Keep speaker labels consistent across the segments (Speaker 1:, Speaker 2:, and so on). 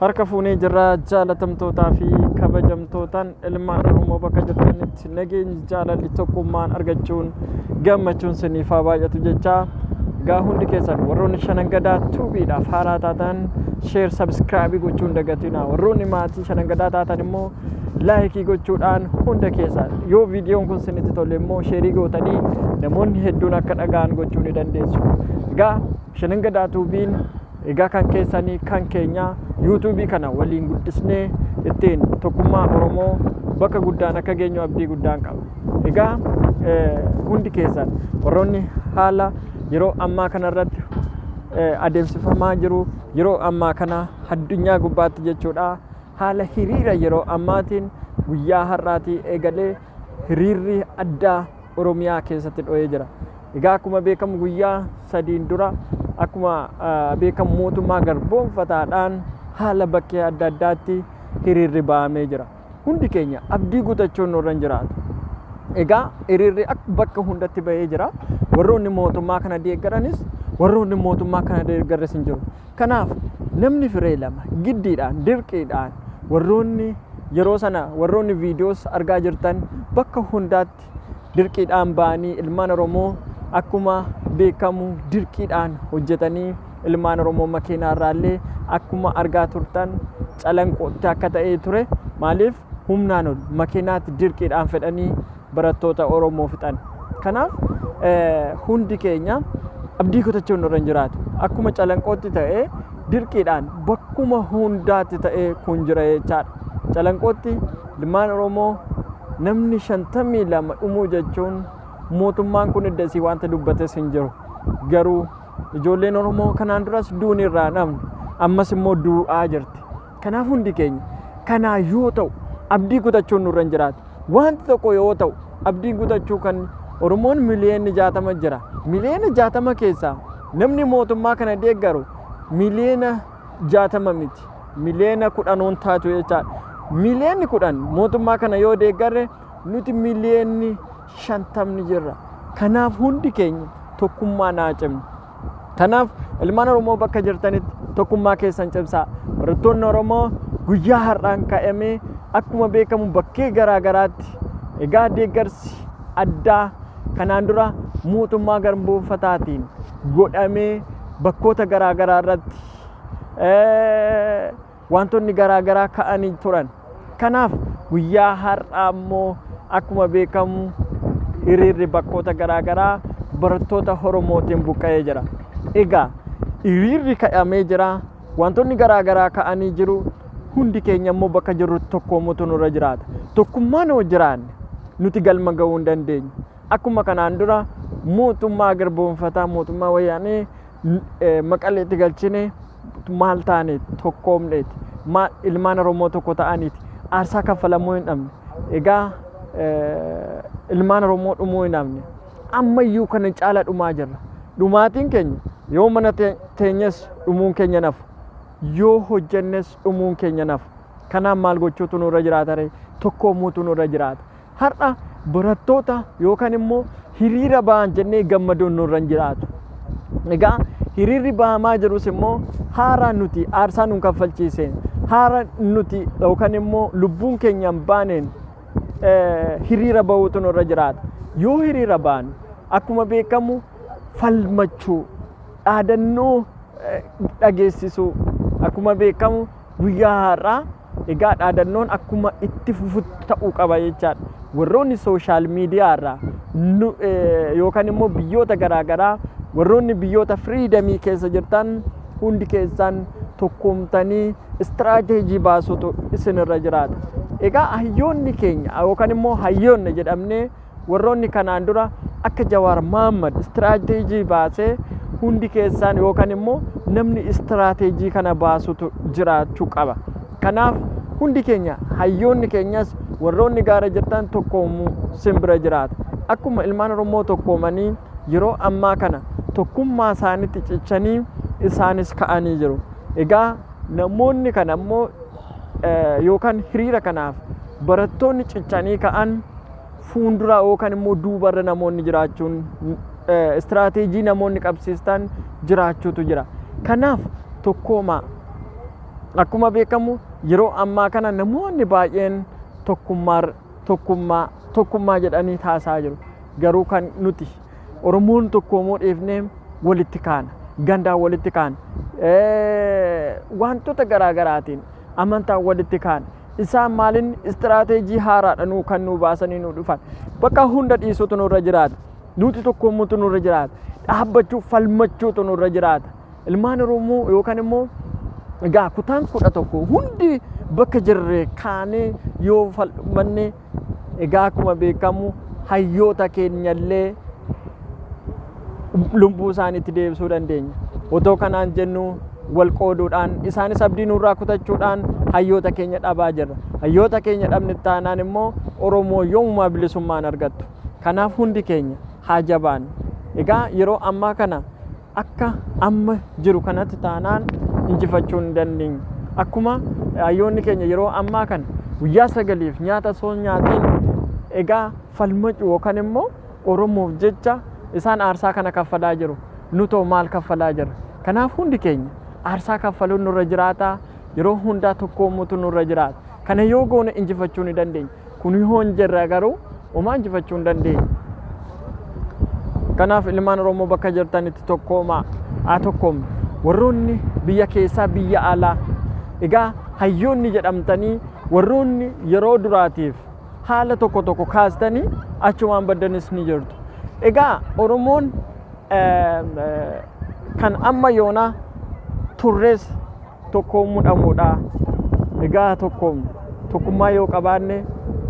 Speaker 1: Harka fuunee jirra jaalatamtootaa fi kabajamtootaan ilmaan Oromoo bakka jirtanitti nageenyi jaalalli tokkummaan argachuun gammachuun siniif haa baay'atu jechaa egaa hundi keessan warroonni Shanan Gadaa Tuubiidhaaf haaraa taatan share, subscribe gochuun dagatinaa. Warroonni maatii Shanan Gadaa taatan immoo like gochuudhaan hunda keessan yoo viidiyoon kun sinitti tole immoo share gootanii namoonni hedduun akka dhaga'an gochuu ni dandeessu. Egaa Shanan Gadaa Tuubiin egaa kan keessanii kan keenya yuutuubii kana waliin guddisnee ittiin tokkummaa Oromoo bakka guddaan akka geenyu abdii guddaan qaba. Egaa hundi keessan warroonni haala yeroo ammaa kanarratti adeemsifamaa jiru, yeroo ammaa kana addunyaa gubbaatti jechuudha, haala hiriira yeroo ammaatiin guyyaa har'aatii eegalee hiriirri addaa Oromiyaa keessatti dho'ee jira. Egaa akkuma beekamu guyyaa 3n dura akkuma beekamu mootummaa garboonfataadhaan haala bakkee adda addaatti hiriirri ba'amee jira. Hundi keenya abdii kutachuun nurra hin jiraatu. Egaa hiriirri bakka hundatti ba'ee jira. Warroonni mootummaa kana deeggaranis warroonni mootummaa kana deeggaras hin jiru. Kanaaf namni firee lama giddiidhaan dirqiidhaan warroonni yeroo sana warroonni viidiyoos argaa jirtan bakka hundaatti dirqiidhaan ba'anii ilmaan Oromoo akkuma beekamu dirqiidhaan hojjetanii ilmaan Oromoo makiinaa irraallee akkuma argaa turtan Calanqootti akka ta'ee ture. Maaliif humnaan ol makiinaatti dirqiidhaan fedhanii barattoota Oromoo fixan. Kanaaf hundi keenya abdii kutachuun nurra hin jiraatu. Akkuma Calanqootti ta'ee dirqiidhaan bakkuma hundaatti ta'ee kun jira jechaadha. Calanqootti ilmaan Oromoo namni 52 dhumuu jechuun mootummaan kun iddasii wanta dubbates hin jiru. Garuu ijoolleen Oromoo kanaan duras duuni irraa namni ammas immoo du'aa jirti. Kanaaf hundi keenya kanaa yoo ta'u abdii kutachuun nurra hin jiraatu. Wanti tokko yoo ta'u abdiin kutachuu kan Oromoon miliyoonni 60 jira. Miliyoona 60 keessaa namni mootummaa kana deeggaru miliyoona 60 miti. Miliyoona 10 taatu jechaadha. Miliyoonni 10 mootummaa kana yoo deeggarre nuti miliyoonni 50 jirra. Kanaaf hundi keenya tokkummaa naa cimna. Kanaaf ilmaan Oromoo bakka jirtanitti tokkummaa keessan cimsaa. Barattoonni Oromoo guyyaa har'aan ka'amee akkuma beekamu bakkee garaa garaatti egaa deeggarsi addaa kanaan dura mootummaa garboomfataatiin godhamee bakkoota garaa garaa irratti wantoonni garaa garaa ka'anii turan. Kanaaf guyyaa har'aa immoo akkuma beekamu hiriirri bakkoota garaa garaa barattoota Oromootiin buqqa'ee jira. Egaa hiriirri ka'amee jira, wantoonni garaa garaa ka'anii jiru. Hundi keenya immoo bakka jirru tokkoomutu nurra jiraata. Tokkummaan yoo jiraanne nuti galma ga'uu hin dandeenyu. Akkuma kanaan dura mootummaa garboomfataa mootummaa wayyaanee Maqaleetti galchine maal taane tokkoomneeti. Ilmaan Oromoo tokko ta'aniiti. Aarsaa kaffalamuu hin dhabne. Egaa ilmaan Oromoo dhumuu hin dhabne. Ammayyuu kana caala dhumaa jirra. Dhumaatiin keenya yoo mana teenyes dhumuun keenya nafu. Yoo hojjennes dhumuun keenya nafu. Kanaaf maal gochuutu nurra jiraata ree? Tokkoomuutu nurra jiraata. Har'a barattoota yookaan immoo hiriira ba'an jennee gammaduun nurra hin jiraatu. Egaa hiriirri ba'amaa jirus immoo haara nuti aarsaa nun kaffalchiiseen, haara nuti yookaan immoo lubbuun keenya hin baaneen hiriira ba'uutu nurra jiraata. Yoo hiriira ba'an akkuma beekamu falmachuu, dhaadannoo dhageessisuu akkuma beekamu guyyaa har'aa egaa dhaadannoon akkuma itti fufutti ta'uu qaba jechaadha. Warroonni social media irraa yookaan immoo biyyoota garaa garaa warroonni biyyoota freedom keessa jirtan hundi keessan tokkoomtanii istiraateejii baasutu isinirra jiraata. Egaa hayyoonni keenya yookaan immoo hayyoonni jedhamnee warroonni kanaan dura akka Jawaar Mahaammad istiraateejii baasee hundi keessaan yookaan immoo namni istiraateejii kana baasutu jiraachuu qaba. Kanaaf hundi keenya hayyoonni keenyas warroonni gaara jirtan tokkoomuu simbira jiraata. Akkuma ilmaan Oromoo tokkoomanii yeroo ammaa kana tokkummaa isaaniitti cichanii isaanis ka'anii jiru. Egaa namoonni kana immoo yookaan hiriira kanaaf barattoonni cichanii ka'an fuuldura yookaan immoo duubarra namoonni jiraachuun istiraateejii namoonni qabsiistan jiraachuutu jira. Kanaaf tokkoomaa. Akkuma beekamu yeroo ammaa kana namoonni baay'een tokkummaa tokkummaa tokkummaa jedhanii taasaa jiru. Garuu kan nuti Oromoon tokkoomoo dhiifnee walitti kaana, gandaan walitti kaana, wantoota garaa garaatiin amantaan walitti kaana. Isaan maalin istiraateejii haaraadha nuu kan nuu baasanii nuu dhufan. Bakka hunda dhiisuutu nurra jiraata. Nuti tokkoomuutu nurra jiraata. Dhaabbachuu falmachuutu nurra jiraata. Ilmaan Oromoo yookaan immoo egaa kutaan 11 hundi bakka jirre kaanee yoo falmanne, egaa akkuma beekamu hayyoota keenyallee lubbuu isaaniitti deebisuu dandeenya. Otoo kanaan jennu wal qooduudhaan isaanis abdii nurraa kutachuudhaan hayyoota keenya dhabaa jirra. Hayyoota keenya dhabne taanaan immoo Oromoo yoomumaa bilisummaan argattu. Kanaaf hundi keenya haa jabaannu. Egaa yeroo ammaa kana akka amma jiru kanatti taanaan injifachuu hin dandeenyu. Akkuma hayyoonni keenya yeroo ammaa kana guyyaa 9f nyaata osoo hin nyaatiin egaa falmachuu yookaan immoo Oromoof jecha isaan aarsaa kana kaffalaa jiru. Nutoo maal kaffalaa jirra? Kanaaf hundi keenya aarsaa kaffaluun nurra jiraata. Yeroo hundaa tokkoomuutu nurra jiraata. Kana yoo goone injifachuu ni dandeenya. Kun yoo hin jirre garuu homaa injifachuu hin dandeenyu. Kanaaf ilmaan Oromoo bakka jirtanitti tokkoomaa, haa tokkoomnu. Warroonni biyya keessaa biyya alaa egaa hayyoonni jedhamtanii warroonni yeroo duraatiif haala tokko tokko kaastanii achumaan baddanis ni jirtu. Egaa Oromoon kan amma yoonaa turres tokkoomuu dhabuudha. Egaa tokkoomnu. Tokkummaa yoo qabaanne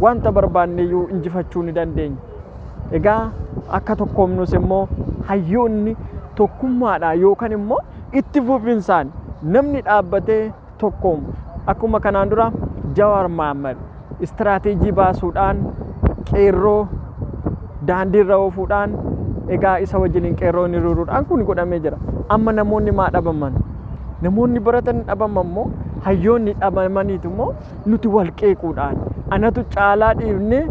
Speaker 1: wanta barbaanne iyyuu injifachuu ni dandeenya. Egaa akka tokkoomnus immoo hayyoonni tokkummaadha yookaan immoo itti fufinsaan namni dhaabbatee tokkoomu. Akkuma kanaan dura Jawaar Mahaammad istiraateejii baasuudhaan qeerroo daandiirra oofuudhaan egaa isa wajjiniin qeerroon hiriiruudhaan kun godhamee jira. Amma namoonni maa dhabaman? Namoonni baratan dhabaman immoo hayyoonni dhabamaniitu immoo nuti wal qeequudhaan anatu caalaa dhiifnee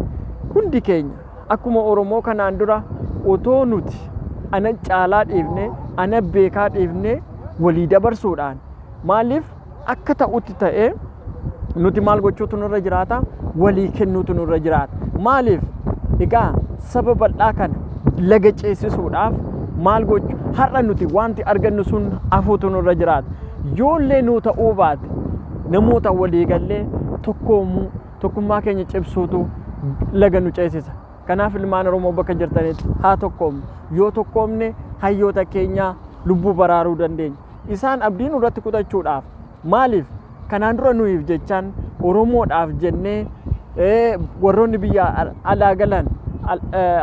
Speaker 1: hundi keenya akkuma Oromoo kanaan dura otoo nuti ana caalaa dhiifnee ana beekaa dhiifnee walii dabarsuudhaan maaliif akka ta'utti ta'ee nuti maal gochuutu nurra jiraata? Walii kennuutu nurra jiraata. Maaliif? Egaa saba bal'aa kana laga ceesisuudhaaf maal gochuu har'a nuti wanti argannu sun hafuutu nurra jiraata. Yoollee nuu ta'uu baate namoota walii gallee tokkoomuu tokkummaa keenya cimsuutu laga nu ceesisa. Kanaaf ilmaan Oromoo bakka jirtanitti haa tokkoomnu. Yoo tokkoomne hayyoota keenyaa lubbuu baraaruu dandeenya. Isaan abdii nurratti kutachuudhaaf maaliif kanaan dura nuyiif jechaan Oromoodhaaf jennee warroonni biyya alaa galan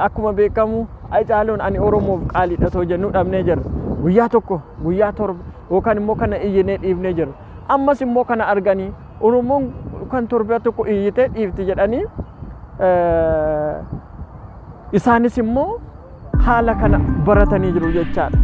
Speaker 1: akkuma beekamu Hacaaluun ani Oromoof qaaliidha otoo jennuu dhabnee jirra. Guyyaa tokko guyyaa 7 yookaan immoo kana iyyinee dhiifnee jirra. Ammas immoo kana arganii Oromoon kan torbee tokko iyyitee dhiifti jedhanii isaanis immoo haala kana baratanii jiru jechaadha.